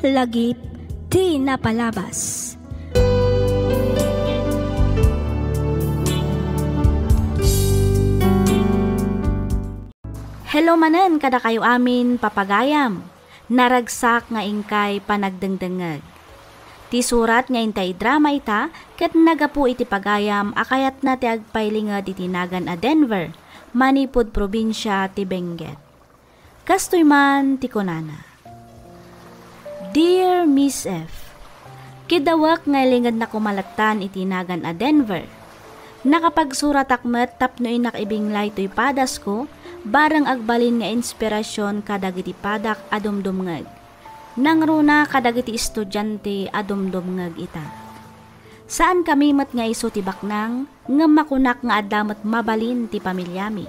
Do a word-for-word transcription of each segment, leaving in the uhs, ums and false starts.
Lagip ti napalabas. Hello manen kadakayo amin, papagayam. Naragsak nga inkay panagdengdengngeg. Ti surat nga intay idrama ita ket naggapu iti pagayam a kayatna ti agpailinged iti nagan a Denver, manipud probinsia ti Benguet. Kastoy man ti kunana, "Dear Miss F, kiddawek nga ilingedna koma lattan iti nagan a Denver. Nakapagsuratak met tapno innak ibinglay toy padasko, bareng agbalin nga inspirasion kadagiti padak a dumdumngeg. Nangruna kadagiti estudiante a dumdumngeg ita. Saankami met nga isu ti baknang, ngem makunak nga adda met mabalin ti pamiliami.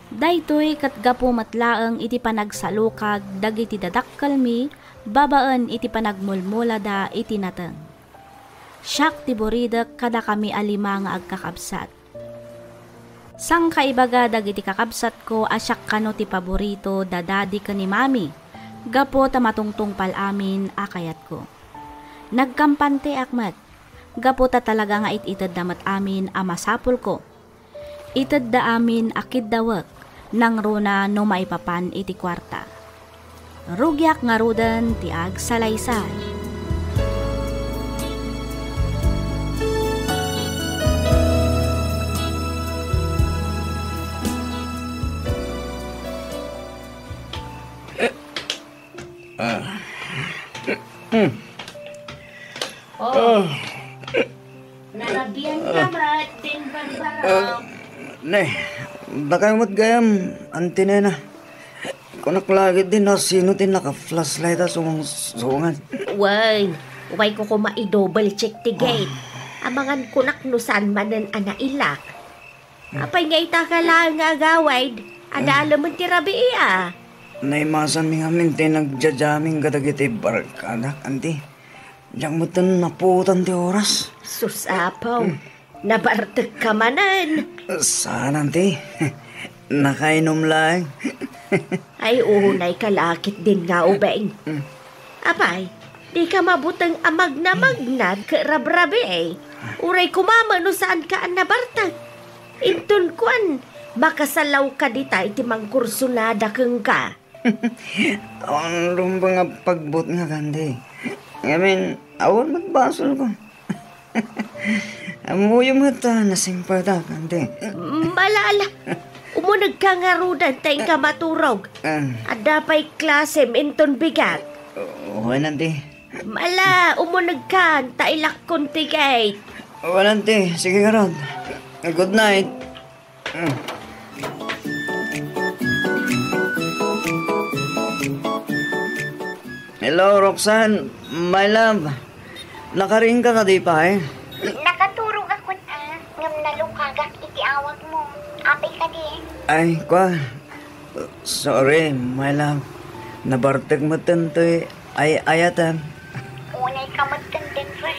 Daytoy ket gapu met laeng iti panagsalukag dagiti dadakkelmi babaen iti panagmulmulada iti nateng. Siak ti buridek kadakami a lima nga agkakabsat. Sangkaibaga dagiti kakabsatko a siak kano ti paborito da Daddy ken ni Mami, gapu ta matungtungpal amin a kayatko. Nagkampanteak met, gapu ta talaga nga it-itedda met amin a masapulko. Itedda amin a kiddawek, nangruna no maipapan iti kuarta. Rugiak ngaruden ti agsalaysay." Ah. Hmm. Oh. Ah. Narabian ka met, din Barbara. Ah, ne, dakayo met gayam, Auntie Nena. Kunak la ketdi no sino ti naka-flashlight a sumungsungad. Wen, way ko koma i-double check ti gate. Ah. Amangan kunak no saan manen a nailak. Apay nga ita ka laeng nga agawid? Adda Ah. alamen ti rabii a. Naimasanmi ngamin ti nagja-jamming kadagiti barkadak, Auntie. Diak metten napuotan ti oras. Sus, Apo. Hmm. Nabartek ka manen. Saan, Auntie. Nakainom laeng. Ay, unay ka la ketdin nga ubing. Hmm. Apay, di ka mabuteng a magnamagnad ket rabrabii. Uray koma met no saan ka a nabartek. Inton kuan, makasalaw ka dita iti mangkursunada kenka. Awan rumbeng a pagbutngak, Auntie. Ngamin, awan met basolko. Ammoyo met a nasingpetak, Auntie. Ala, ala. Umunegka ngaruden ta inka maturog. Ah. Adda pay klasem inton bigat. Wen, Auntie. Ala, umunegkan ta ilakkon ti gate. Wen, Auntie. Sige ngarud. Good night. Hello, Roxanne, my love. Nakariingka kadi pay? Nakaturogakon a, ngem nalukagak iti awagmo. Apay kadi? Ay, kwa. Sorry, my love. Nabartek metten toy ay-ayatem. Unay ka metten, Denver.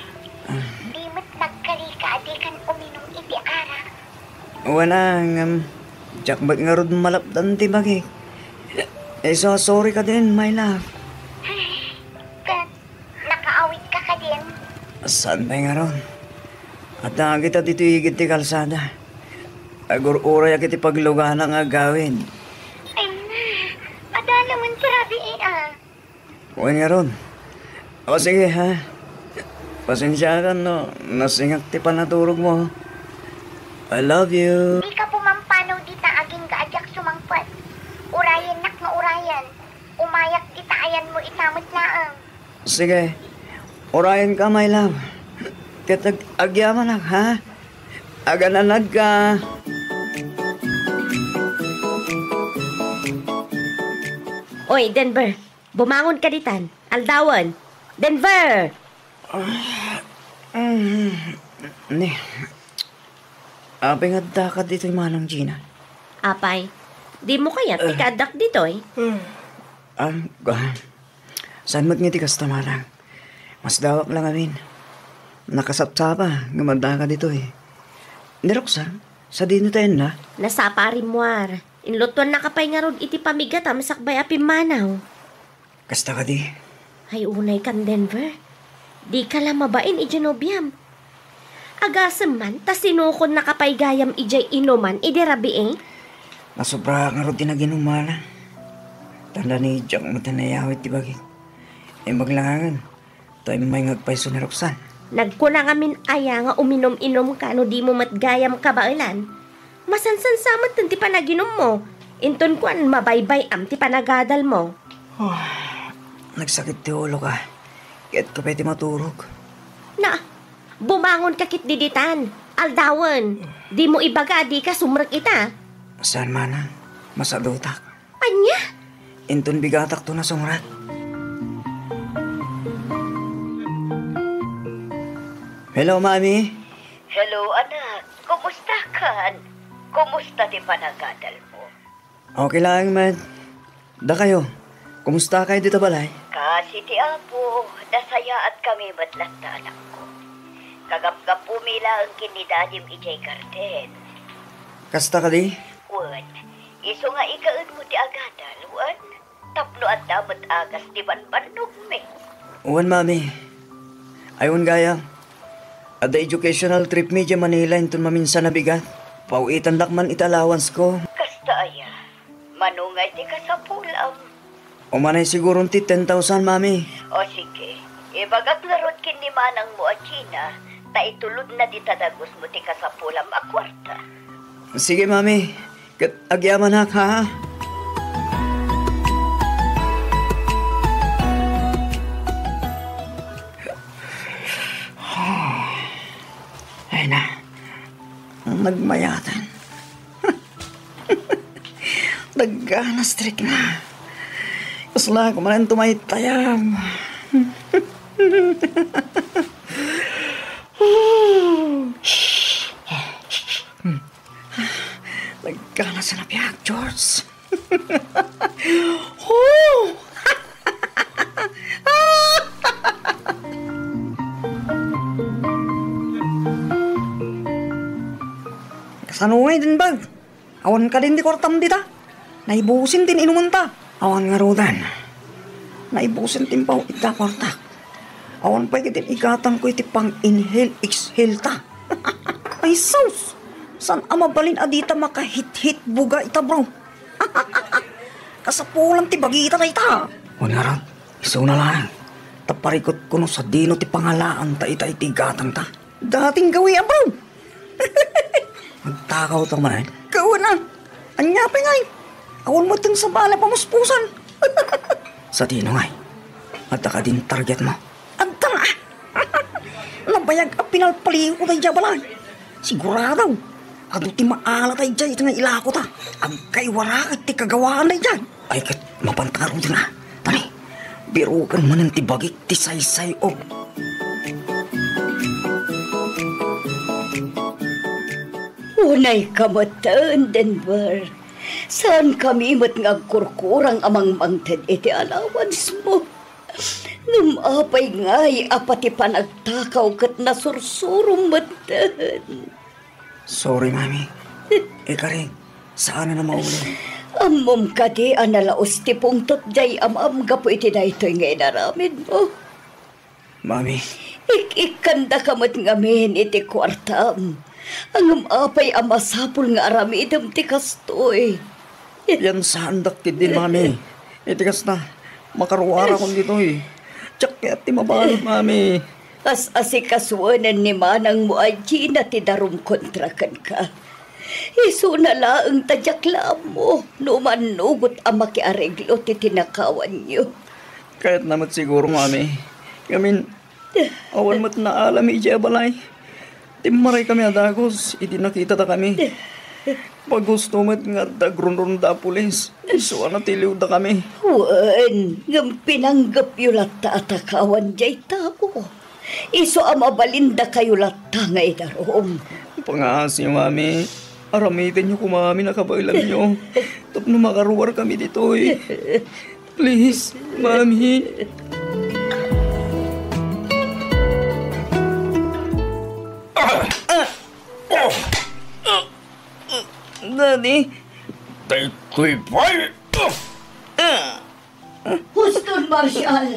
Ah. Di met nagkarika a dikan uminum iti arak. Wen a, ngem, diak met ngarud malapdan ti bagik. Isu a sorry kadin, my love. Ket, nakaawidka kadin? Saan pay ngarud? Adda kita ditoy igid ti kalsada. Agur-urayak iti pagluganak nga agawid. Ay na, adda laeng ti rabii a. Wen ngarud. O, sige, ha? Pasensiakan no nasingak ti panaturogmo. I love you. Dika pumampanaw dita agingga a diak sumangpet. Urayennak nga urayen. Umayak dita ayanmo ita met laeng. Sige. Urayenka, my love. Ket ag-, agyamanak, ha? Agananadka. Oy, Denver. Bumangon ka ditan. Aldawen. Denver! Ah, mm, ni, apay nga adda ka ditoy, Manang Gina? Apay, di mo kayat ti Eh. kaaddak ditoy? Ah, ga-, saan met nga ti kasta, Manang? Masdawak lang amin. Nakasapsapa nga adda ka ditoy. Ni Roxanne, sadino tayo na? Nasapa a rimmuar. Inlutuannaka pay ngarud iti pamigatam sakbay a pimmanaw. Kasta kadi, Ay, unay kan Denver. Dika la mabain idiay nobiam. Agasem man, ta sinukonnaka pay gayam idiay inuman idi rabii? Nasobraak ngarud ti naginum, manang. Tanda ni Jack met ti nayawid ti bagik. Imbag laengen, ta immay nga agpayso ni Roxanne. Nagkuna ngamin aya nga uminum-inumka no dimo met gayam kabaelan? Masansansa met ti panaginummo. Inton kuan, mabaybay-am ti panagadalmo. Ah, nagsakit ti uloka. Kayatko pay ti maturog. Na, bumangonka ketdi ditan. Aldawen. Dimo ibaga a dika sumrek ita. Saan, manang. Masadutak. Ania? Inton bigatakto nasumrek. Hello, Mami. Hello, anak. Kumusta kan? Kumusta ti panagadalmo? Okay laeng met. Dakayo, kumusta kayo dita balay? Kasi ti Apo, nasayaat kami met latta, anakko. Kagapgapumi laeng ken ni Dadim idiay garden. Kasta kadi? Wen, isu nga ikaenmo ti agadal, wen, tapno adda met agas ti banbannogmi. Wen, Mami. Ay, wen gayam. Adda educational trip mi idiay Manila inton maminsan a bigat. Paw-itandak man iti allowance ko. Kasta aya? Mano ngay ti kasapulam? Umanay siguron ti ten thousand, Mami. O sige, ibagak ngarud ken ni manangmo a Gina, ta itulodna dita dagusmo ti kasapulam a kuarta. Sige, Mami. Ket agyamanak, ha? Ay na, nagmayaten. Nagganas ti rikna. Kasla ko manen tumaytayam. Nagkana sa nabiag, George. Oh! Kasano ngay din bag? Awan kadin ti kuartam dita. Naibusin ti inumenta. Awan ngaruden. Naibusin ti impaw ita kuartak. Awan pay kadin igatangko iti pang-inhale, exhale ta. Ay, sus! Saan a mabalin a dita makahithit buga ita, bro? Kasapulan ti bagita dayta. Wen ngarud, isuna laeng. Ta parikutko no sadino ti pangalaan ta ita iti gatang ta. Dating gawi a bro. Agtakaw ta man. Kawan a. Anya pay ngay? Awan mo itong sabala pamuspusan. Sadino ngay? Adda kadin target mo? Adda nga. Nabayag a pinalpaliw ko tayo balay. Sigurado. Adu ti maala tayo dyan ito nga ilako ta. Agkaiwara ti kagawaan tayo dyan. Ay, ket mapantarudan a. Tani, biruken manen ti bagik ti saysay-o. Unay ka metten, Denver. Saan kami met nga agkurkurang a mangmangted iti allowance mo. Ngem apay ngay a pati panagtakaw ket nasursurom metten? Sorry, Mami. Ikarik, saan a mauli. Ammom kadi a nalaos ti pungtot jay amam gapu iti daytoy nga inaramidmo? Mami. Ik-ikkandaka met ngamin iti kuartam. Ngem apay a masapul nga aramidem ti kastoy? Yan saandak ketdin, Mami. Iti kasta, makaruarakon ditoy. Diak kayat ti mabalud, Mami. As-asikasuenen ni manangmo a Gina ti darum kontra kenka. Isuna laeng ta diak la ammo no mannugot a makiareglo ti tinakawanyo. Kayatna met siguro, Mami. Ngamin, awan met naalami idiay balay. Timmaray kami a dagus idi nakita dakami. Pagusto met nga adda agrunrunda a pulis. Isu a natiliw dakami. Wen, ngem pinanggepyo latta a takawan jay tao. Isu a mabalin dakayo latta nga idarum. Pangaasi, Mami. Aramidenyo koma amin a kabaelanyo tapno makaruar kami ditoy. Please, Mami. Daddy. Daytoy pay. Huston, Marshall!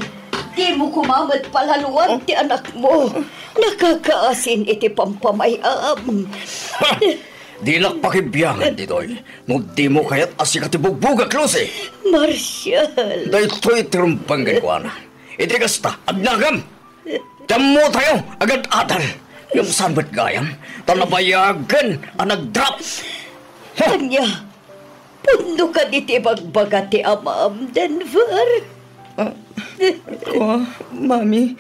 Dimo koma met palaluan ti anakmo. Nakakaasin iti pampamay-am. Ha! Dilak pakibiangan ditoy no dimo kayat a sika ti bugbugak, Lucy. Marshall. Daytoy ti rumbeng kenkuana. Iti kasta, agnagam. Ti ammotayo, agad-adal. Ngem saan met gayam ta nabayagen a nagdrop. Ha! Ania? Pudno kadi ti ibagbaga ti amam, Denver? Ah, kua, Mami.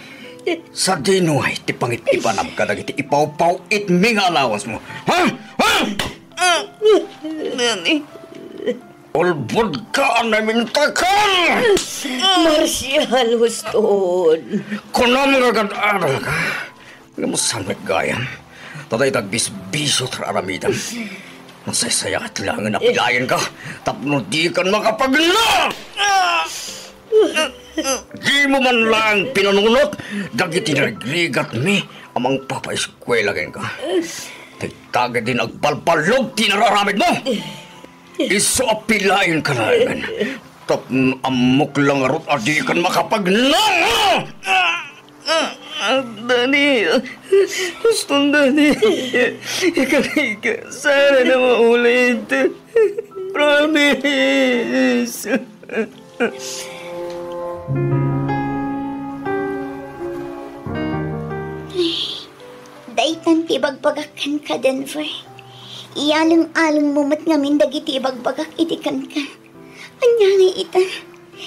Sadino ngay ti pangit-ipanam kadagiti ipawpaw-itmi nga alawasmo? Ha? Ha? Ah, Daddy. Ulbodka a namintakal! Marshall, huston. Kunam nga agad-adal ka. Ngem saan met gayam ta dayta agbisbisio ti ar-aramidem. Nasaysayaat laengen a pilaenka tapno dikan makapagna! Dimo man laeng pinanunot dagiti narigrigatmi a mangpapaeskuela kenka. Dayta ketdin agbalballog ti inar-aramidmo. Isu a pilaenka laengen tapno ammok la ngarud a dikan makapagna! Ah, ah, Daddy, huston, Daddy. Ikaw, ikaw, sana na maulit. Promise. Daytan ti ibagbagak kenka, Denver. Iyaleng-alengmo met ngamin dagiti ibagbagak idi kenka. Ania ngay ita?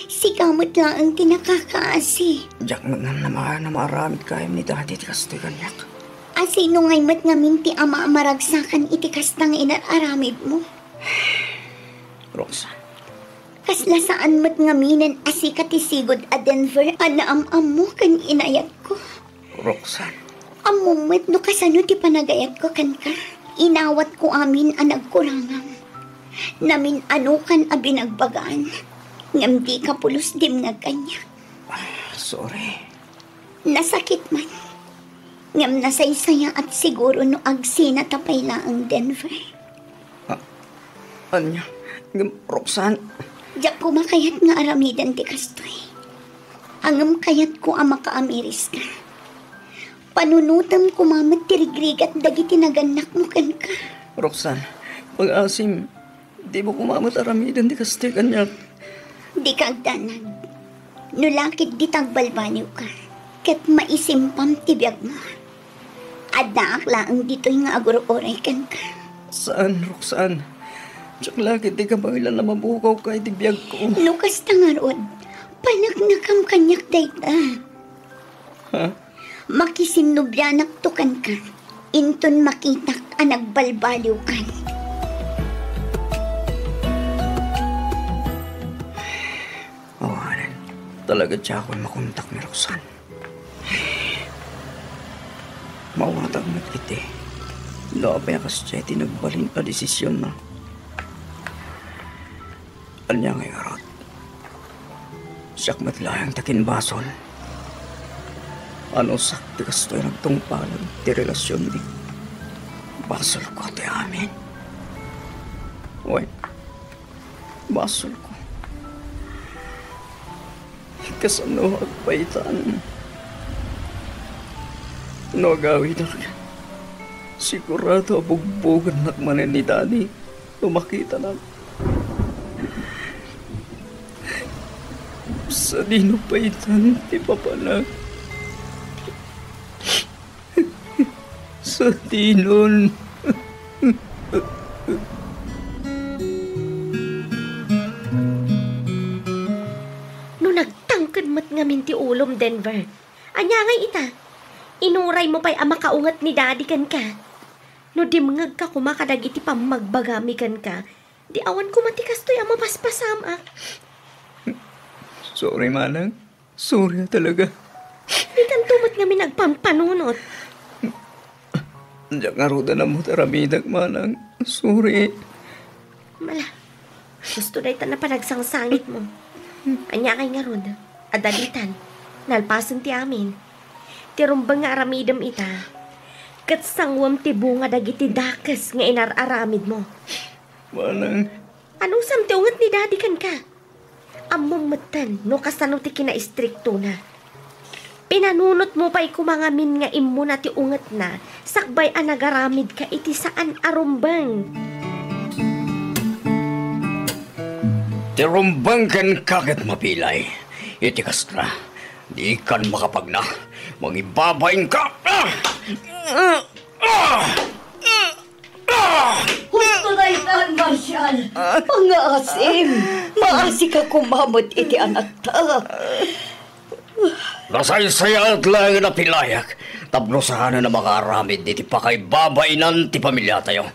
Sika met laeng ti nakakaasi. Diak met ngem namaaram a maaramid gayam ni Daddy ti kastoy kaniak. A sino ngay met ngamin ti ama a maragsakan iti kasta nga inar-aramidmo? Roxanne. Kasla saan met ngaminen a sika ti sigud a Denver a naam-ammo ken inayatko. Roxanne. Ammom met no kasano ti panagayatko kenka. Inawatko amin a nagkurangam. Namin-anokan a binagbagaan, ngem dika pulos dimngeg kaniak. Ah, sorry. Nasakit man. Ngem nasaysayaat siguro no agsinata pay laeng, Denver. Ah, ania? Ngem, Roxanne. Diak koma kayat nga aramiden ti kastoy. Ngem kayatko a makaamiriska. Panunotem koma met ti rigrigat dagiti nagannakmo kenka. Roxanne, pag-asim, dimo koma met aramiden ti kastoy kaniak. Dika agdanag. No la ketdi ta agbalbaliwka, ket maisimpam ti biagmo. Addaak laeng ditoy nga agur-uray kenka. Saan, Roxanne. Diak la ketdi kabaelan a mabukawka iti biagko. No kasta ngarud, paneknekam kaniak dayta. Ha? Makisinnobianakto kenka, inton makitak a nagbalbaliwkan. Awanen, talaga diakon makontak ni Roxanne. Mawatag met iti no apay a kasdiay ti nagbalin a desisionna. Ania ngay ngarud? Siak met laeng ti akinbasol. Anusak ti kastoy nagtungpalan ti relasionmi. Basolko ti amin. Wen, basolko. Kasano agpaytan? No agawidak, sigurado a bugbogennak manen ni Daddy no makitanak. Sadino paytan ti papanak? Sadinon. No nagtangked met ngamin ti ulom, Denver, ania ngay ita? Inuraymo pay a makaunget ni Daddy kenka. No dimngegka koma kadagiti pammagbagami kenka, di awan koma ti kastoy a mapaspasamak. Sorry, manang. Sorry a talaga. Dikanto met ngamin agpampanunot. Diak ngarud a namut aramidek, manang. Sorry. Mala, husto dayta a panagsangsangitmo. Ania ngay ngarud? Adda ditan. Nalpasen ti amin. Ti rumbeng nga aramidem ita, ket sanguem ti bunga dagiti dakes nga inar-aramidmo. Manang. Anusam ti unget ni Daddy kenka? Ammom metten no kasano ti kinaistriktona. Inanunotmo pay koma ngamin nga immuna ti ungetna, sakbay a nagaramidka iti saan a rumbeng. Ti rumbeng kenka ket mapilay. Iti kasta, dikan makapagna. Mangibabainka. Ah! Ah! Ah! Ah! Husto daytan, Marshal. Pangngaasim. Maasika koma met iti anakta. Nasaysayaat laeng a pilayak tapno saanen a makaaramid iti pakaibabainan ti pamiliatayo.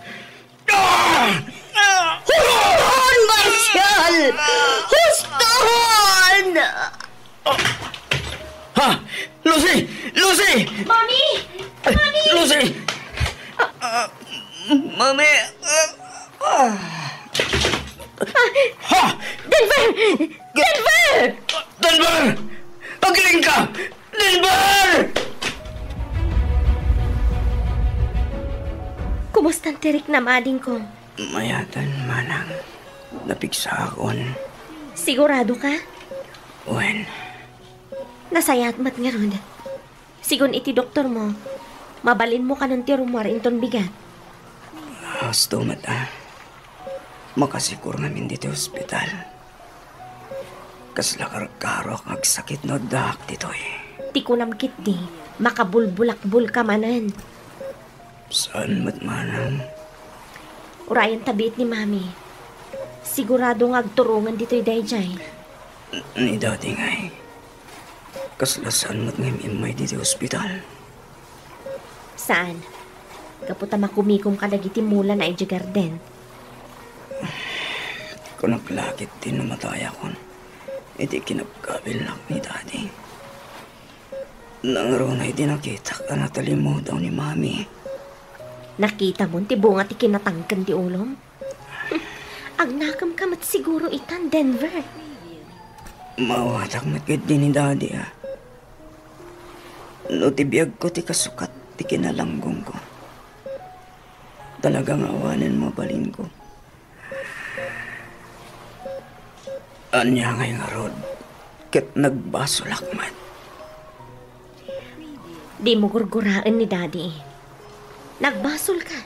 Ah! Ah! Huston, Marshal! Huston! Ha? Lucy! Lucy! Mami! Mami! Lucy! Ah, Mami! Ah! Ha? Denver! Denver! Denver! Agiling ka! Denver! Kumusta ti riknam, adingko? Mayatan, manang. Napigsaakon. Sigurado ka? Wen. Nasayaat met ngarud. Sigun iti doktormo, mabalinmo kanon ti rummuar inton bigat. Husto met a. Makasikur ngamin ditoy ospital. Kasla karkarok nga agsakit no addaak ditoy. Ti kunam ketdi, makabulbulakbol ka manen. Saan met manang? Urayen ta biit ni Mami. Sigurado nga agturongen ditoy daydiay. Ni Daddy ngay. Kasla saan met nga im-immay ditoy ospital? Saan? Gapu ta makumikom kadagiti mulana idiay garden. Kunak la ketdi no matayakon iti kinabkabilak ni Daddy. Nangruna idi nakitak a natalimudaw ni Mami. Nakitamon ti bunga ti kinatangken ti ulom? Agnakemka met siguro itan, Denver. Maawatak met ketdi ni Daddy a. No ti biagko ti kasukat ti kinalanggongko, talaga nga awanen mabalinko. Ania ngay ngarud, ket nagbasolak met. Dimo gurguraen ni Daddy. Nagbasolka.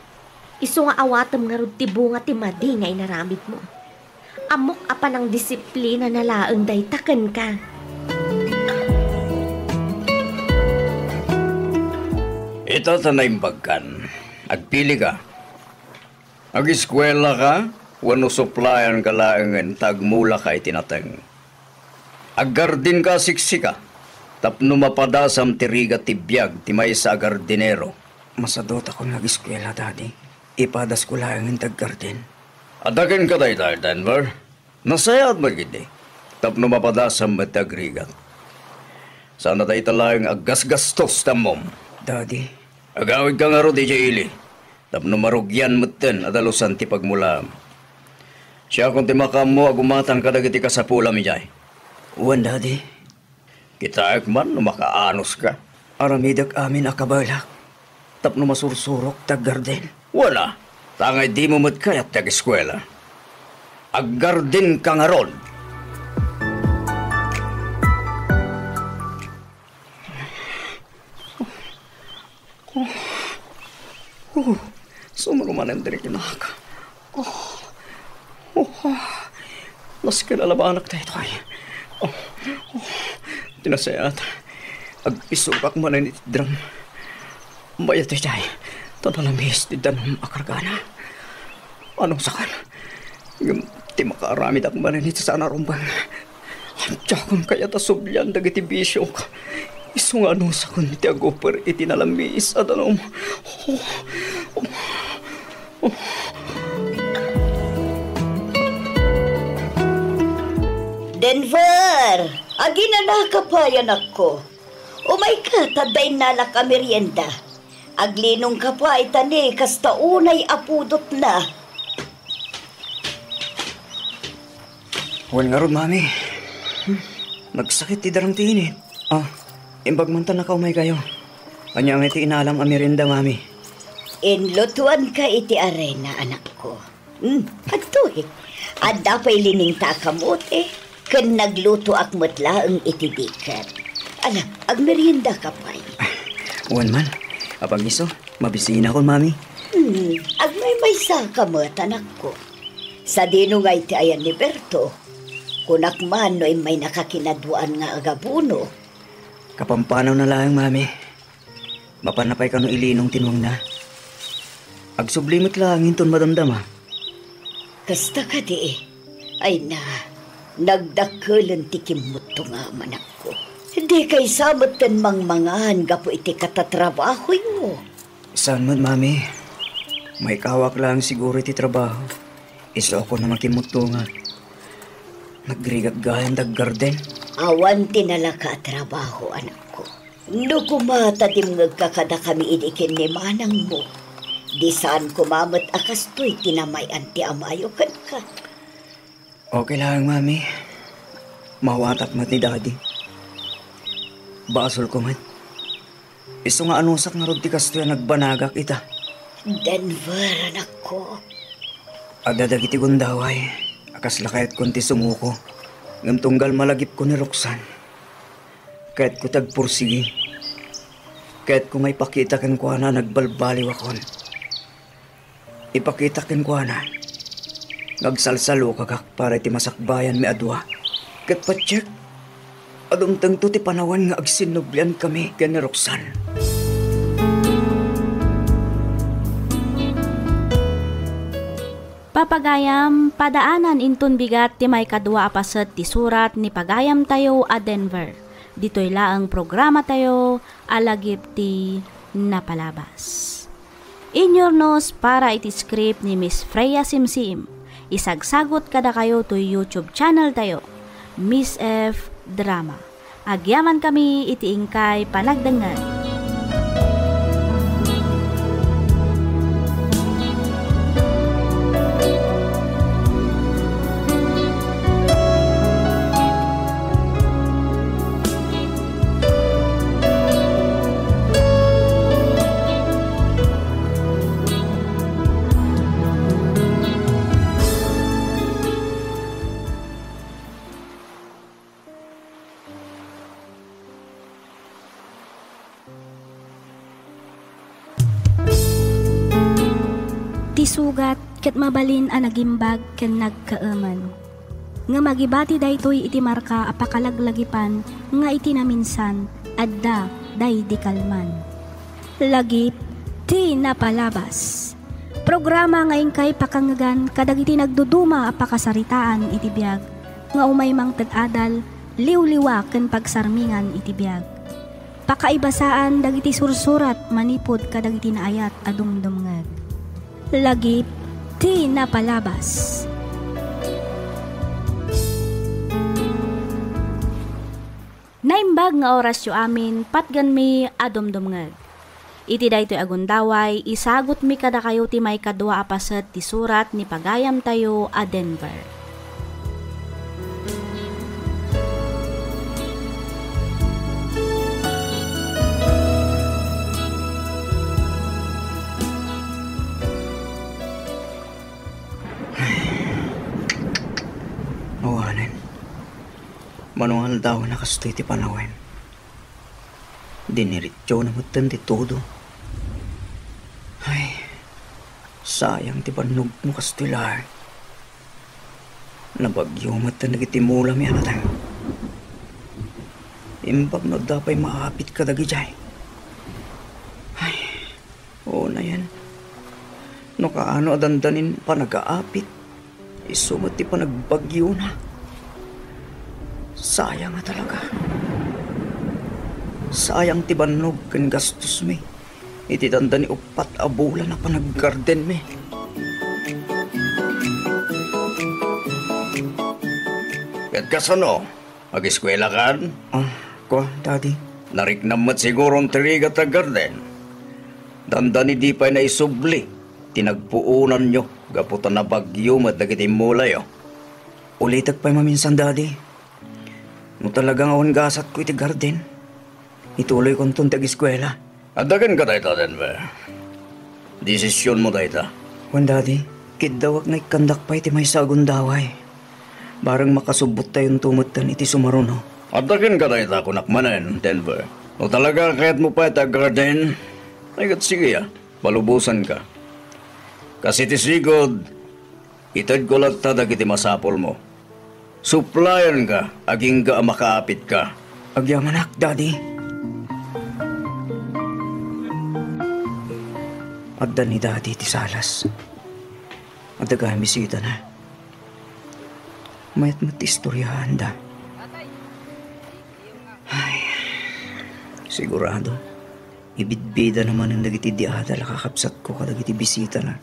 Isu nga awatem ngarud ti bunga ti madi nga inaramidmo. Ammok a panangdisiplinana laeng dayta kenka. Ita ta naimbagkan. Agpilika. Agiskuelaka wenno suplayanka laengen ta agmulaka iti nateng. Aggardinka a siksika tapno mapadasam ti rigat ti biag ti maysa a gardinero. Masadutakon nga agiskuela, Daddy. Ipadasko laengen ti aggardin. Adda kenka dayta, Denver? Nasayaat met ketdi tapno mapadasam met ti agrigat. Saan a dayta laeng aggasgastos ti ammom. Daddy. Agawidka ngarud idiay ili tapno marugian metten a dalusan ti pagmulaam. Siakon ti makaammo a gumatang kadagiti kasapulam idiay. Wen, Daddy. Kitaek man no makaanoska. Aramidek amin a kabaelak tapno masursurok ti aggardin. Wala, ta ngay dimo met kayat ti agiskuela. Aggardinka ngarud. Oh, oh, sumro manen ti rikinak. Oh, oh, nasken a labanak daytoy. Oh, oh, ti nasayaat. Agpisugak manen iti drum. Mayat idiay, ta nalamis ti danum a kargana. Anusakon? Ngem ti makaaramidak manen iti saan a rumbeng. Diakon kayat a sublian dagiti bisiok. Isu nga anusakon ti aguper iti nalamis a danum. Oh, oh, oh. Denver! Aginanaka pay, anakko. Umayka, ta adda innalak a merienda. Aglinongka pay, ta ni kasta unay a pudotna. Wen ngarud, Mami. Nagsakit ti darang ti init. Ah, imbag man ta nakaumaykayo. Ania ngay ti inalam a merienda, Mami? Inlutuanka iti arena, anakko. Hmm, adtoy. Adda pay liningta a kamote, ken naglutoak met laeng iti diket. Ala, agmeriendaka pay. Wen man, apag-isu, mabisinakon, Mami. Hmm, agmaymaysa ka met, anakko. Sadino ngay ti ayan ni Berto? Kunak man no immaynaka kinaduaan nga agabuno. Kapampanaw na laeng, Mami. Mapanna pay kano ilinong ti nuangna. Agsubli met laeng inton madamdama. Kasta kadi? Ay na, nagdakkelen ti kimmutto nga amanakko. Dikay sa metten mangmangan gapu iti katatrabahoyo. Saan met, Mami. Maikawak laeng siguro iti trabaho. Isukon a makimmutto nga nagrigat gayam daggarden. Awan ti nalaka a trabaho, anakko. No koma ta dimngegka kadakami idi ken ni manangmo, di saan koma met a kastoy ti namay-an ti amayo kenka. Okay laeng, Mami. Mawatak met ni Daddy. Basolko met. Isu nga anusak ngarud ti kastoy a nagbanagak ita. Denver, anakko. Adda dagiti gundaway a kasla kayatkon ti sumuko, ngem tunggal malagipko ni Roxanne. Kayatko ti agpursigi. Kayatko nga ipakita kenkuana a nagbalbaliwakon. Ipakita kenkuana nga agsalsalukagak para iti masakbayanmi a dua. Ket patiek a dumtengto ti panawen nga agsinnubliankami ken ni Roxanne. Papagayam, padaanan inton bigat ti maikadua a paset ti surat ni pagayamtayo a Denver. Ditoy laeng programatayo a lagip ti napalabas. Inyurnos para iti script ni Miss Freya Simsim. Isagsagut kadakayo toy YouTube channel tayo, Miss F Drama. Agyamankami iti inkay panagdengngeg. Ti sugat ket mabalin a nagimbag ken nagkaemen. Ngem agibati daytoy iti marka a pakalaglagipan nga iti naminsan, adda daydi kalman. Lagip ti napalabas. Programa nga inkay pakangngegan kadagiti nagduduma a pakasaritaan iti biag nga umay mangted adal, liwliwa ken pagsarmingan iti biag. Pakaibasaan dagiti sursurat manipud kadagiti naayat a dumdumngeg. Lagip ti napalabas. Naimbag nga orasyo amin, patgenmi a dumdumngeg. Iti daytoy a gundaway, isagutmi kadakayo ti maikadua a paset ti surat ni pagayamtayo a Denver. Awanen. Mano nga aldaw na kastoy ti panawen. Diniritso na metten ti todo. Ay, sayang ti bannogmo kastoy laeng. Nabagyo metten dagiti mulami a nateng. Imbag no adda pay maapit kadagijay. Ay, Unayen, no kaano a dandanin panagaapit, isu met ti panagbagyona. Sayang a talaga. Sayang ti bannog ken gastosmi iti dandani uppat a bulan a panaggardenmi. Ket kasano? Ageskuelakan? Ah, kua, Daddy. Nariknam met siguron ti rigat a garden. Dandani di pay naisubli ti nagpuonanyo gapu ta nabagyo met dagiti mulayo. Ulitek pay maminsan, Daddy. No talaga nga awan gasatko iti garden, ituloykonton ti ageskuela. Adda kenka dayta, Denver. Desisionmo dayta. Wen, Daddy, kiddawak nga ikkandak pay ti maysa a gundaway. Bareng makasubbottayonto metten iti sumaruno. Adda kenka dayta, kunak manen, Denver. No talaga kayatmo pay ti aggarden, ay ket sige a, palubosanka. Kas iti sigud, itedko latta dagiti masapulmo. Suplayanka agingga a makaapitka. Agyamanak, Daddy. Adda ni Daddy ti salas. Adda gayam bisitana. Mayat met ti istoryaanda. Ay, sigurado, ibidbidana manen dagiti di adal a kakabsatko kadagiti bisitana.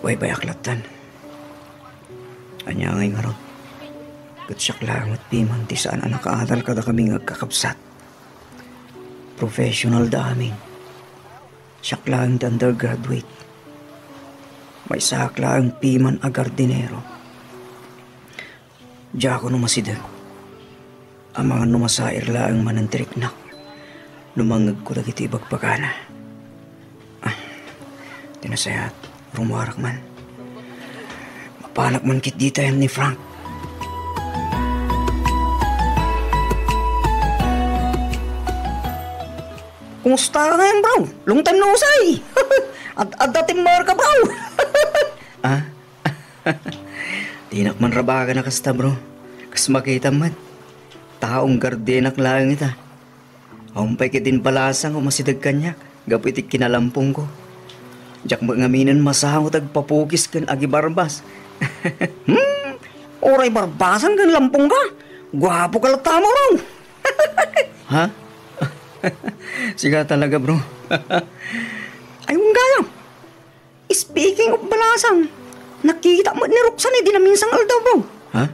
Baybayak lattan. Ania ngay ngarud? Ket siak laeng met piman ti saan a nakaadal kadakami nga agkakabsat. Professional da amin. Siak laeng ti undergraduate. Maysaak laeng piman a gardinero. Diakon umasideg. Amangan no masair laeng manen ti riknak no mangngegko dagiti ibagbagana. Ah, ti nasayaat, rummuarak man. Mapanak man ketdi ta ni Frank. Kumusta ka ngayon, bro? Long time no see. Ad-, adda timmarka, bro. Ah? Dinak man rabagan a kasta, bro. Kas makitam met, taong gardenak laeng ita. Awan pay ketdin balasang a umasideg kaniak gapu iti kinalampongko. Diak met ngaminen masango ti agpapukis ken agibarbas. Hmm? Uray barbasan ken lampongka? Guapoka latta, bro. Ha? Sika talaga, bro. Ay, wen gayam. Speaking of balasang, nakita met ni Roxanne idi naminsan nga aldaw, bro. Ha?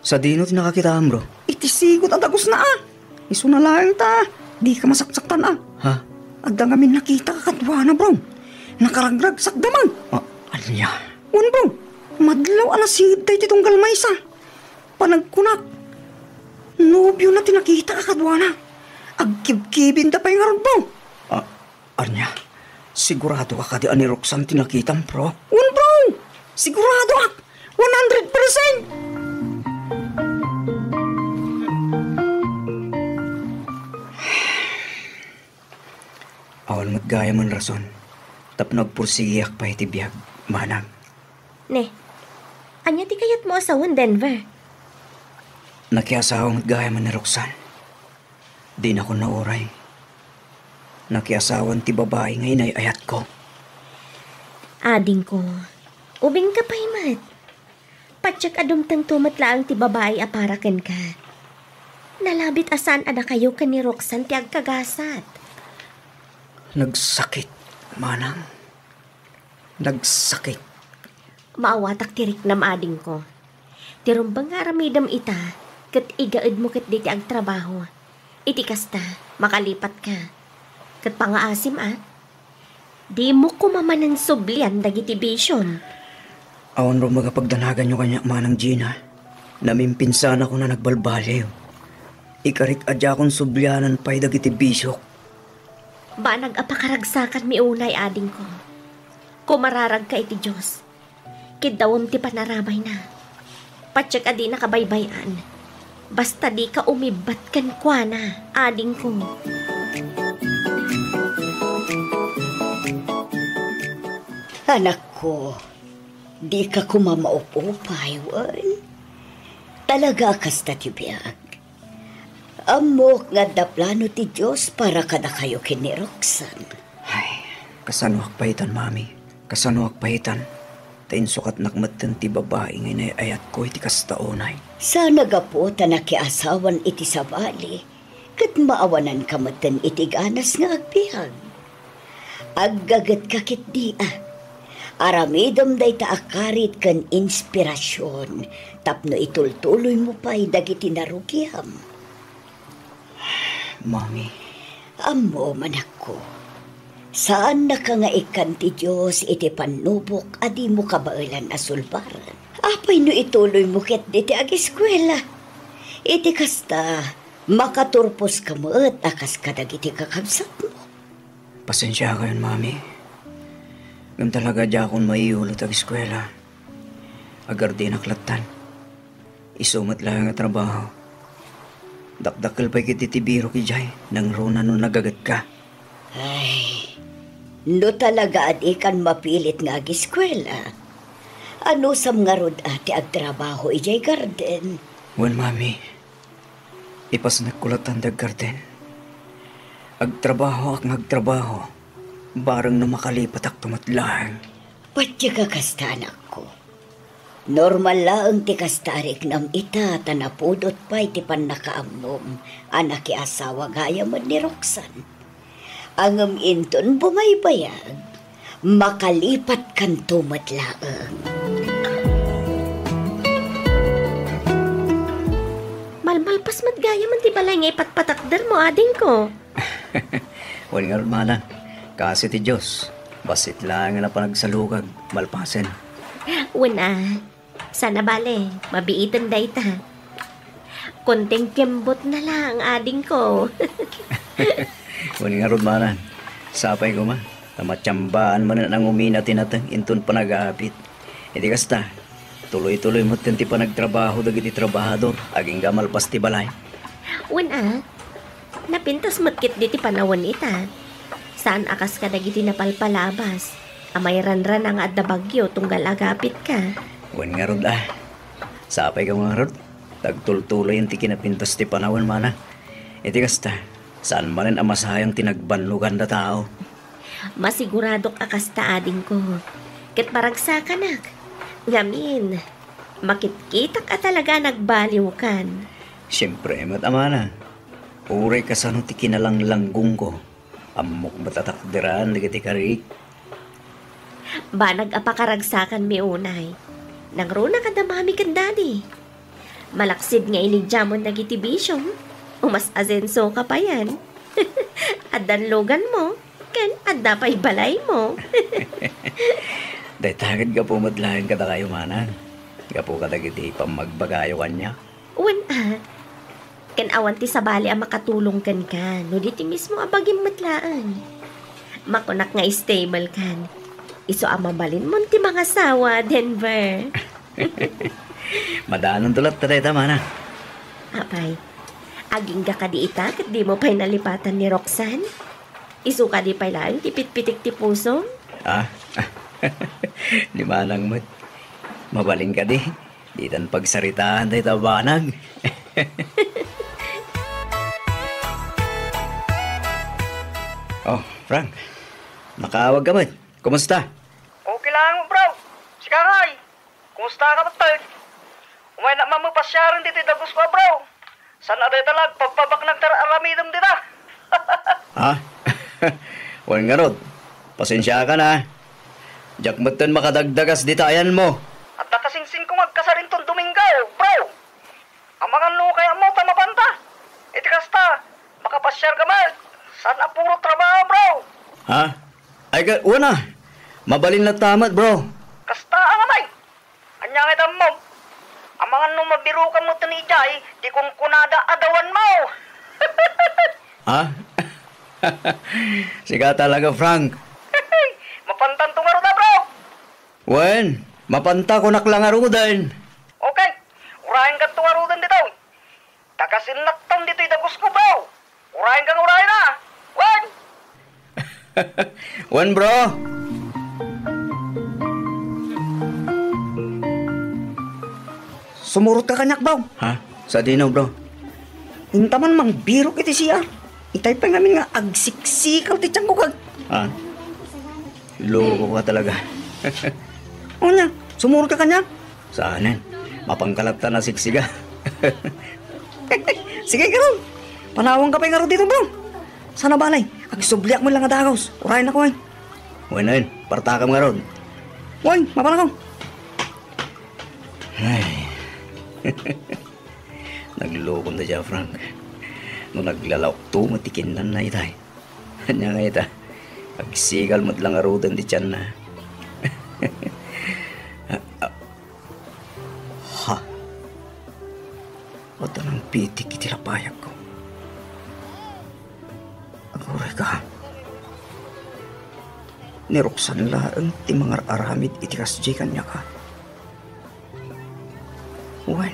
Sadino ti nakakitaam, bro? Iti sigud a dagusna, a. Isuna laeng ta dika masaksaktan, a. Ha? Adda ngamin nakita kaduana, bro. Nakaragragsakda man. Ah, ania? Wen, bro. Madlaw a nasingedda iti tunggal maysa. Panagkunak, nobiona ti nakita kaduana. Agkibkibinda pay ngarud, bro. Ah, ania? Siguradoka kadi a ni Roxanne ti nakitam, bro? Wen, bro! Siguradoak! One hundred percent! Awan met gayam a rason tapno agpursigiak pay iti biag, manang. Ne, ania ti kayatmo a sawen, Denver? Nakiasawa met gayam ni Roxanne. Dinakon nauray. Nakiasawan ti babai nga inay-ayatko. Adingko, ubingka pay met. Patiek a dumtengto met laeng ti babai a para kenka. Nalabit a saan a dakayo ken ni Roxanne ti agkagasat. Nagsakit, manang. Nagsakit. Maawatak ti riknam, adingko. Ti rumbeng nga aramidem ita, ket igaedmo ketdi ti agtrabaho. Iti kasta, makalipatka. Ket pangaasim, a? Dimo koma manen sublian dagiti bision. Awan rumbeng a pagdanaganyo kaniak, Manang Gina. Namimpinsanakon a nagbalbaliw. Ikarik a diakon sublianan pay dagiti bisiok. Banag a pakaragsakanmi unay, adingko. Kumararagka iti Dios. Kiddawem ti panarabayna. Patiek a dinaka baybay-an. Basta dika umibbat kenkuana, adingko. Anakko, dika koma maup-upay, wen? Talaga a kasta ti biag. Ammok nga adda plano ti Dios para kadakayo ken ni Roxanne. Ay, kasanoak pay itan, Mami? Kasanoak pay itan? Ta insukatnak metten ti babai nga inay-ayatko iti kasta unay. Saan a gapu ta nakiasawan iti sabali, ket maawananka metten iti ganas nga agbiag. Aggagetka ketdi, a. Aramidem dayta a karit ken inspirasion tapno itultuloymo pay dagiti narugiam. Mami. Ammom, anakko. Saannaka nga ikkan ti Dios iti pannubok a dimo kabaelan a sulbaren. Apay no ituloymo ketdi ti ageskuela? Iti kasta, makaturposka met a kas kadagiti kakabsatmo. Pasensiakayon, Mami. Ngem talaga diakon maiyulo ti ageskuela. Agardinak lattan. Isu met laeng a trabaho. Dakdakkel pay ketdi ti birok idiay, nangruna no nagagetka. Ay, no talaga a dikan mapilit nga agiskuela, anusam ngarud a ti agtrabaho idiay garden? Wen, Mami. Ipasnekko latta ti aggarden. Agtrabahoak nga agtrabaho, bareng no makalipatakto met laeng. Patiek a kasta, anakko. Normal laeng ti kasta a riknam ita ta napudot pay ti pannakaammom a nakiasawa gayam ni Roxanne. Ngem inton bumaybayag, makalipatkanto met laeng. Malmalpas met gayam ti balay nga ipatpatakdermo, adingko. Wen ngarud, manang, kaasi ti Dios, bassit laeng a panagsalukag, malpasen. Wen a, saan a bale, mabiiten dayta. Konting kembot na lang, adingko. Wen ngarud, manang, sapay koma, ta matiambaan manen a ngumina ti nateng inton panag-aapit. Iti kasta, tuloy-tuloy met ti panagtrabaho dagiti trabahador, agingga malpas ti balay. Wen a, napintas met ketdi ti panawen ita. Saan a kas kadagiti napalpalabas a mairanrana nga adda bagyo tunggal agapitka. Wen ngarud a. Sapay koma ngarud, ta agtultuloyen ti kinapintas ti panawen, manang. Iti kasta, saan manen a masayang ti nagbannoganda tao. Masiguradok a kasta, adingko. Ket maragsakanak. Ngamin, makitkitak a talaga a nagbaliwkan. Siempre met, manang. Uray kasano ti kinalanglanggonko, ammok met a takderan dagiti karik. Banag a pakaragsakanmi unay. Nangruna kada mami ken daddy. Malaksid nga inidiamon dagiti bisiom, umas-asensoka payen. Addan luganmo, ken adda pay balaymo. Dayta ket gapu met laeng kadakayo, manang. Gapu kadagiti pammagbagayo kaniak. Wen a, ken awan ti sabali a makatulong kenka, no di ti mismo a bagim met laeng. Makunak nga stable kan. Isu a mabalinmon ti mangasawa, Denver. Madanonto latta dayta, manang. Apay, agingga kadi ita ket dimo pay nalipatan ni Roxanne? Isu kadi pay laeng ti pitpitik ti pusom? Ah? Ni manang met. Mabalin kadi? Ditan pagsaritaan dayta a banag. Oh, Frank. Nakaawag ka met. Kumusta? Okay lang, bro. Sika ngay. Kumusta ka met, tol? Umay na mamapasiaren ditoy dagus ko, bro. Saan a dayta la agpabpabaknang ti ar-aramidem dita? Ha? Wen ngarud, pasensiakan a. Diak metten makadagdagas dita ayanmo. Adda kasingsingko nga agkasar inton Domingo, bro. Amangan no kayatmo ta mapanta. Iti kasta, makapasiar ka met. Saan a puro trabaho, bro. Ha? Ay, ka, wen a. Mabalin latta met, bro. Kasta a ngamay. Ania nga itammom? Amangan no mabirukan metten idiay ti kunkunada a dawanmo. Ha? Sika talaga, Frank. Mapantanto ngarud a, bro. Wen, mapanta kunak la ngaruden. Okay, urayenkanto ngaruden ditoy. Taga Sinnaktan ditoy dagus ko, bro. Urayenka nga urayen a. Wen! Wen, bro. Sumurotka kaniak, bro. Ha? Sadino, bro? Inta man mangbirok iti C R. Itay pay ngamin nga agsiksikal ti tiangko kag... Ah. Loko ka talaga. Ania, sumurotka kaniak? Saanen? Mapanka latta a siksiga. Sige, ngarud. Panawanka pay ngarud ditoy, bro. Saan a bale, agsubliak met la nga dagus. Urayennak, wen. Wen, wen. Partakam ngarud. Wen, mapanakon. Ay. Naglokonto dayta, Frank. No naglalaokto met ti kinnanna itay. Ania nga ita? Agsikal met la ngaruden ti tianna. Ha? Adda nangpitik iti lapayagko. Aguray ka. Ni Roxanne laeng ti mangar-aramid iti kasdiay kaniak. Wen,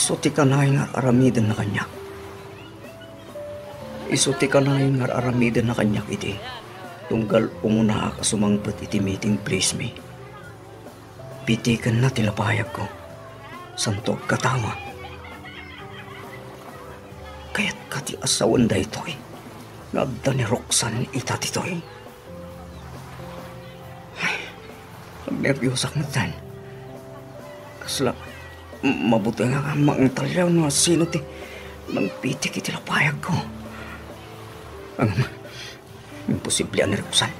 Isu ti kanayon nga ar-aramidenna kaniak. Isu ti kanayon nga ar-aramidenna kaniak idi tunggal umunaak a sumangpet iti meeting place mi. Pitikenna ti lapayagko. Santo agkatawa. Kayatka ti asawen daytoy nga adda ni Roxanne ita ditoy. Ay, agnerbiusak metten. Kasla, mabuteng nga mangtaliaw no sino ti nangpitik iti lapayagko. Ang imposible a ni Roxanne.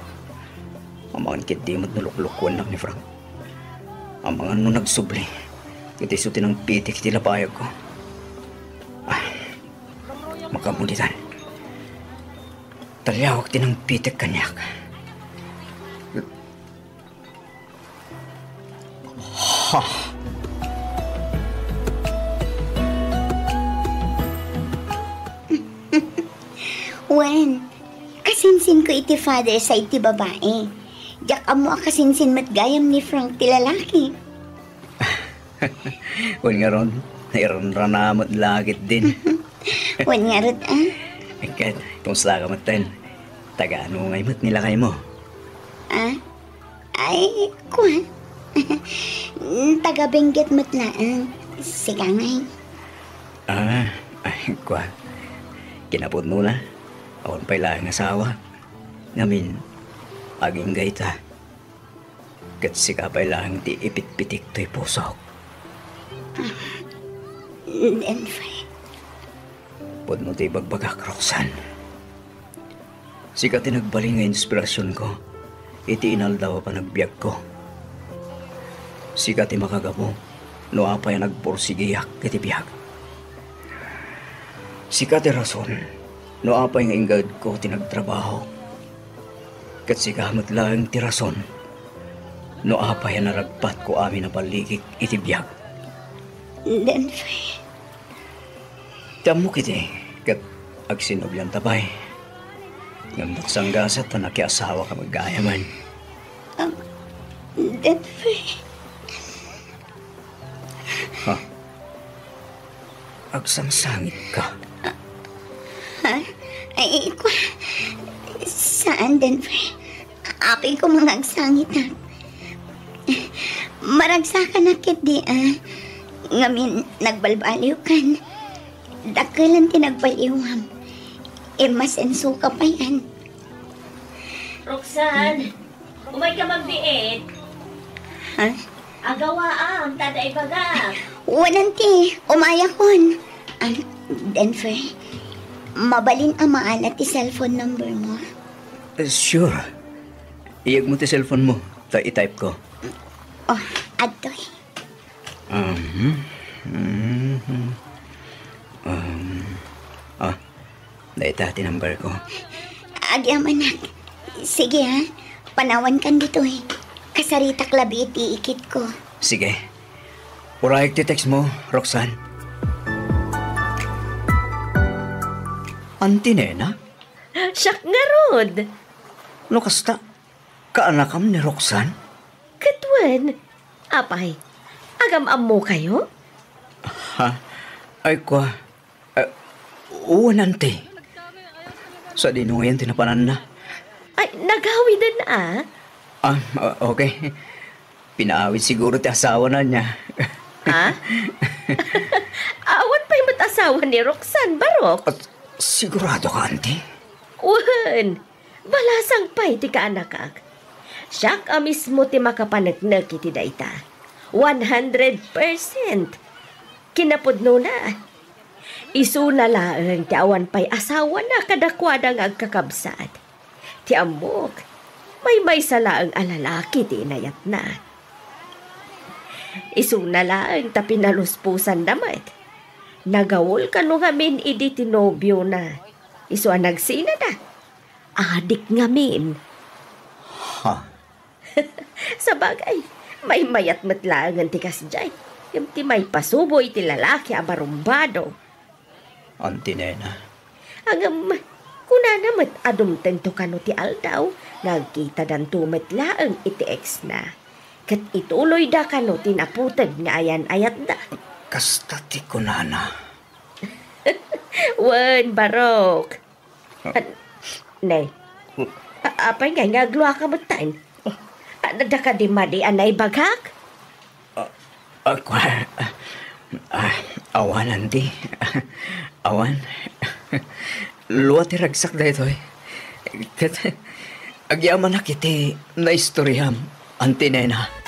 Amangan ketdi met no luklukuennak ni Frank. Amangan no nagsubli ket isu ti nangpitik iti lapayagko. Ay, makamulitan. Taliawak ti nangpitek kaniak. Ha! Wen, kasinsinko iti father side ti babae. Diak ammo a kasinsin met gayam ni Frank ti lalaki. Wen ngarud, nairanrana met la ketdin. Wen ngarud, a? Ket, kumusta ka metten? Taga-ano ngay met ni lakaymo? A? Ay, kua. Taga-Benguet met laeng. Sika ngay? A, ay, kua. Kinapudnona, awan pay laeng asawa. Ngamin, agingga ita. Ket sika pay laeng ti ipitpitik toy pusok. Denver. Pudno ti ibagbagak, Roxanne. Sika ti nagbalin nga inspirasionko iti inaldaw a panagbiagko. Sika ti makagapu no apay a nagpursigiak iti biag. Sika ti rason no apay nga inggaedko ti nagtrabaho. Ket sika met laeng ti rason no apay a naragpatko amin a ballikik iti biag. Denver. Ti ammok iti, ket agsinubli ta pay. Ngem nagsanggasat ta nakiasawaka met gayamen. Am, Denver. Ha? Agsangsangitka? Ha? Ay, kua, saan, Denver. Apay koma nga agsangitak. Maragsakanak ketdi, a. Ngamin, nagbalbaliwkan. Dakkelen ti nagbaliwam. Immasensoka payen. Roxanne, umayka magbiit. Ha? Agawaam, ta adda ibagak. Wen, auntie, umayakon. Am, Denver, mabalin a maala ti cellphone number mo? Eh, sure. Iyegmo ti cellphone mo, ta i-type ko. Oh, adtoy. Mhm. Mhm. Um, ah, dayta ti number ko. Agyamanak. Sige, ha. Panawankan ditoy. Kasaritak labi iti ikitko. Sige. Urayek ti text mo, Roxanne. Auntie Nena? Siak ngarud. No kasta, kaanakam ni Roxanne? Ket wen, apay, agam-ammokayo? Ha? Ay, kua, eh, wen, auntie. Sadino ngayen ti napananna? Ay, nagawiden, a. Ah, o-, okay. Pinaawid siguro ti asawana ania. Ha? Awan pay met asawa ni Roxanne, barok? At sigurado ka, auntie? Wen, balasang pay ti kaanakak. Siak a mismo ti makapaneknek iti dayta. One hundred percent. Kinapudnona, isuna laeng ti awan pay asawana kadakuada nga agkakabsat. Ti ammok, maymaysa laeng a lalaki ti inayatna. Isuna laeng ta pinaluspusanda met. Nagawol kano ngamin idi ti nobiona. Isu a nagsinada. Adik ngamin. Ha? Sabagay, maymayat met laengen ti kasdiay. Ngem ti maipasubo iti lalaki a barumbado. Auntie Nena. Ngem, kunana met a dumtengto kano ti aldaw nga agkitadanto met laeng iti ex-na. Ket ituloyda kano ti naputeg nga ayan-ayatda. Kasta ti kunana. Wen, Barok. Ah. Nay. A-, apay ngay nga agluaka metten? Ah. A, adda kadi madi a naibagak? Ah, ah, kwa-, ah, awan, Auntie. Awan. Lua ti ragsak daytoy. Ket agyamanak iti naistoriam, Auntie Nena.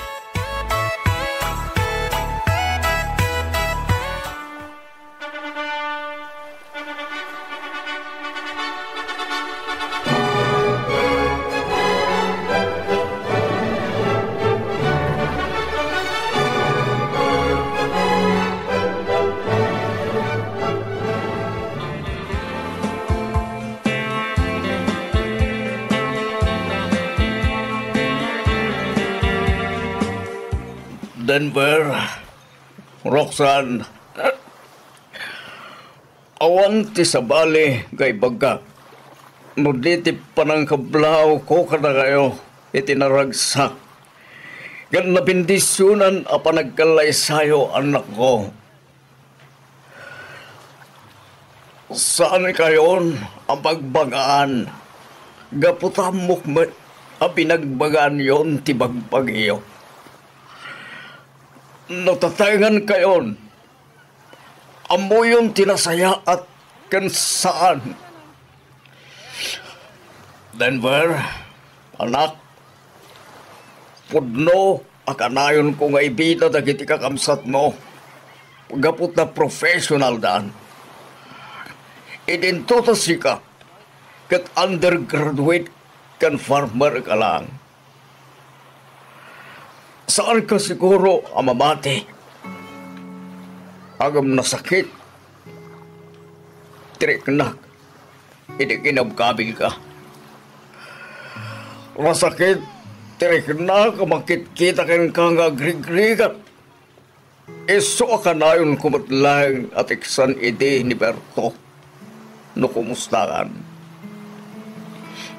Denver, Roxanne, awan ti sabali nga ibagak no di ti panangkablawko kadakayo iti naragsak ken nabendisionan a panagkallaysayo, anakko. Saankayon a bagbagaan gapu ta ammok met a binagbagaanyon ti bagbagiyo. No tatengenkayon, ammoyon ti nasayaat ken saan. Denver, anak, pudno a kanayonko nga ibida dagiti kakabsatmo gapu ta professionaldan. Idinto ta sika ket undergraduate ken farmer ka lang. Saanka siguro a mamati ngem nasakit ti riknak idi kinabkabilka. Nasakit ti riknak a makitkita kenka nga agrigrigat. Isu a kanayonko met laeng a teksan idi ni Berto no kumustakan.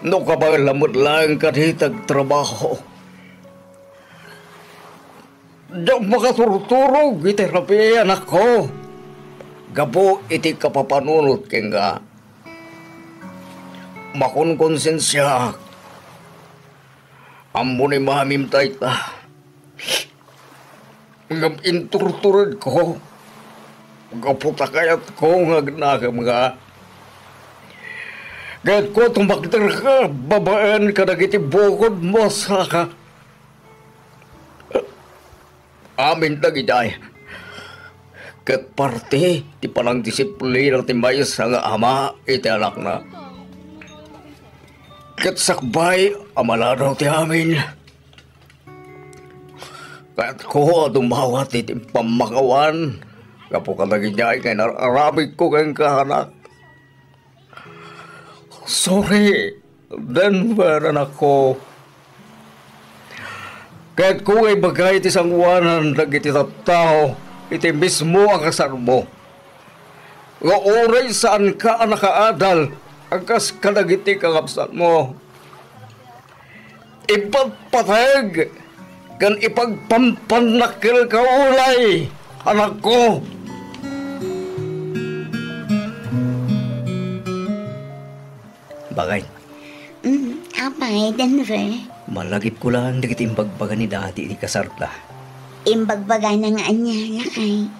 No kabaelam met laeng kadi ti agtrabaho. Diak makaturturog iti rabii, anakko, gapu iti kapapanunot kenka. Makonkonsensiaak. Ammo ni mamim dayta. Ngem inturturedko gapu ta kayatko nga agnakemka. Kayatko a tumakderka babaen kadagiti bukodmo a saka. Amin dagidiay ket parte ti panangdisiplina ti maysa nga ama iti anakna. Ket sakbay a maladaw ti amin, kayatko a dumawat iti pammakawan gapu kadagiti ay nga inar-aramidko kenka, anak. Sorry, Denver, anakko. Kayatko nga ibaga iti sangoanan dagiti tattao iti mismo a kasarmo nga uray saanka a nakaadal a kas kadagiti kakabsatmo. Ipatpateg ken ipagpampannakkelka ulay, anakko. Bagay. Mm, apay, Denver? Malagipko laeng dagiti imbagbaga ni Dadi iti kasarda. Imbagbagana nga ania, lakay?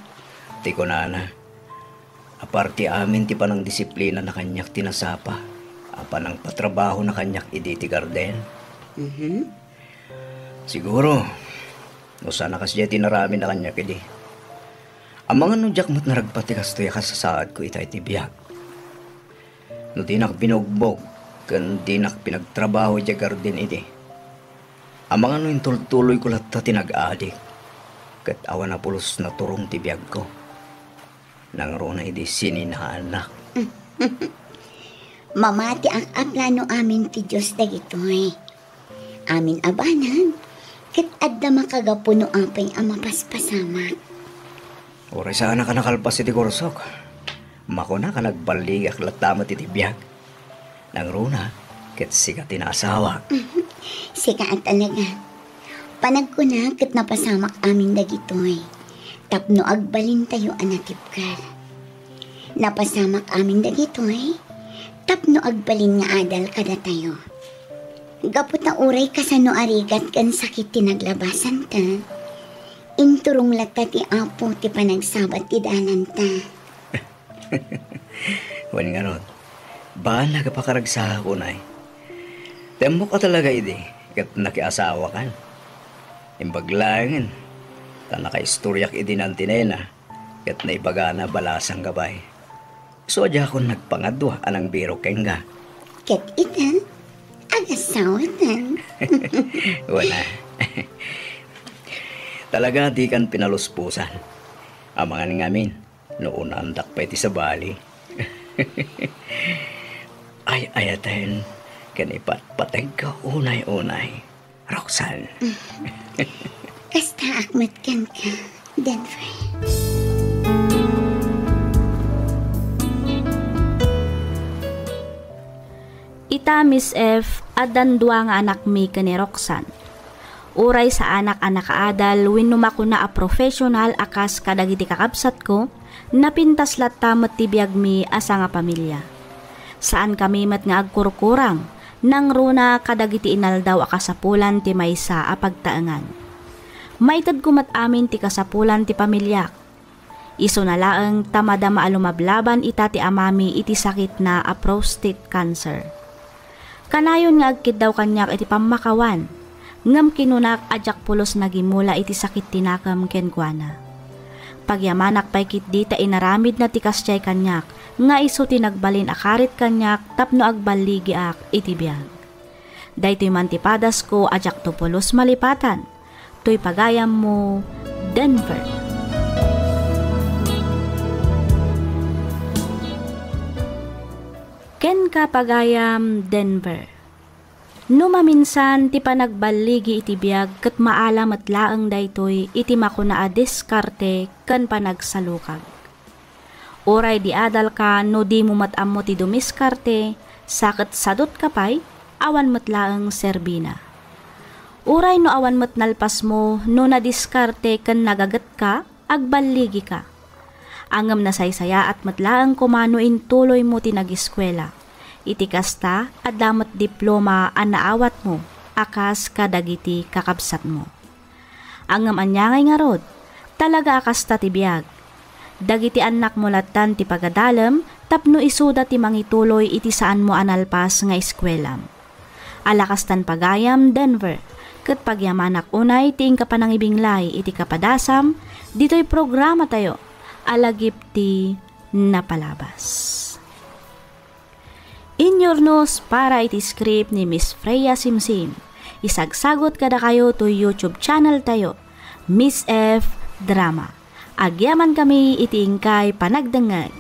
Ti kunana, aparte amin ti panangdisiplinana kaniak ti nasapa a panangpatrabahona kaniak idi ti garden. Mhm. Siguro, no saan a kasdiay ti inaramidna kaniak idi. Amangan no diak met naragpat ti kastoy a kasasaadko ita iti biag. No dinak binugbog ken dinak pinagtrabaho idiay garden idi, amangan no intultuloyko latta ti nag-adik ket awan a pulos naturong ti biagko. Nangruna idi sininaannak. Mamatiak a plano amin ti Dios dagitoy. Amin a banag, ket adda makagapu no apay a mapaspasamak. Uray saanak a nakalpas iti kursok, makunak a nagballigak latta met iti biag. Nangruna, ket sika ti naasawak. Sika a talaga. Panagkuna ket napasamak amin dagitoy. tapno agbalintayo a natibker. Napasamak amin dagitoy tapno agbalin nga adal kadatayo. Gapu ta uray kasano a rigat ken sakit ti naglabasanta, inturong latta ti Apo ti panagsabat ti dalanta. Wen ngarud, baan a pakaragsakak unay. Temmok a talaga idi ket nakiasawakan. Imbag laengen ta nakaistoriak idi nantinena ket naibagana balasang gabay. Isu a diakon nagpangadua a nangbirok kenka. Ket ita, agasawatan. Wen a. Talaga dikan pinaluspusan. Amangan ngamin, no unandak pay ti sabali. Ay-ayaten ken ipatpategko unay-unay, Roxanne. Kastaak met kenka, Denver. Ita, Miss F, addan dua nga anakmi ken ni Roxanne. Uray saanak a nakaadal wenno makuna a professional a kas kadagiti kakabsatko, napintas latta met ti biagmi a sangapamilia. Saankami met nga agkurkurang, nangruna kadagiti inaldaw a kasapulan ti maysa a pagtaengan. Maitedko met amin ti kasapulan ti pamiliak. Isuna laeng ta madama a lumablaban ita ti amami iti sakitna a prostate cancer. Kanayon nga agkiddaw kaniak iti pammakawan, ngem kinunak a diak pulos nagimula iti sakit ti nakem kenkuana. Pagyamanak pay ketdi ta inaramidna ti kasdiay kaniak nga isu ti nagbalin a karit kaniak tapno agballigiak iti biag. Daytoy man ti padasko a diakto pulos malipatan. Toy pagayammo, Denver. Kenka, pagayam, Denver. No maminsan ti panagballigi iti biag ket maala met laeng daytoy iti makuna a diskarte ken panagsalukag. Uray di adalka no dimo met ammo ti dumiskarte, sa ket sadutka pay, awan met laeng serbina. Uray no awan met nalpasmo no nadiskarte ken nagagetka, agballigika. Ngem nasaysayaat met laeng koma no intuloymo ti nagiskuela. Iti kasta, adda met diploma a naawatmo a kas kadagiti kakabsatmo. Ngem ania ngay ngarud? Talaga a kasta ti biag. Dagiti annakmo lattan ti pagadalem tapno isuda ti mangituloy iti saanmo a nalpas nga eskuelam. Ala kastan pagayam, Denver, ket pagyamanak unay ti inka panangibinglay iti kapadasam ditoy programatayo a Lagip ti Napalabas. Inyurnos para iti script ni Miss Freya Simsim. Isagsagut kadakayo toy YouTube channel tayo, Miss F Drama. Agyamankami iti inkay panagdengngeg.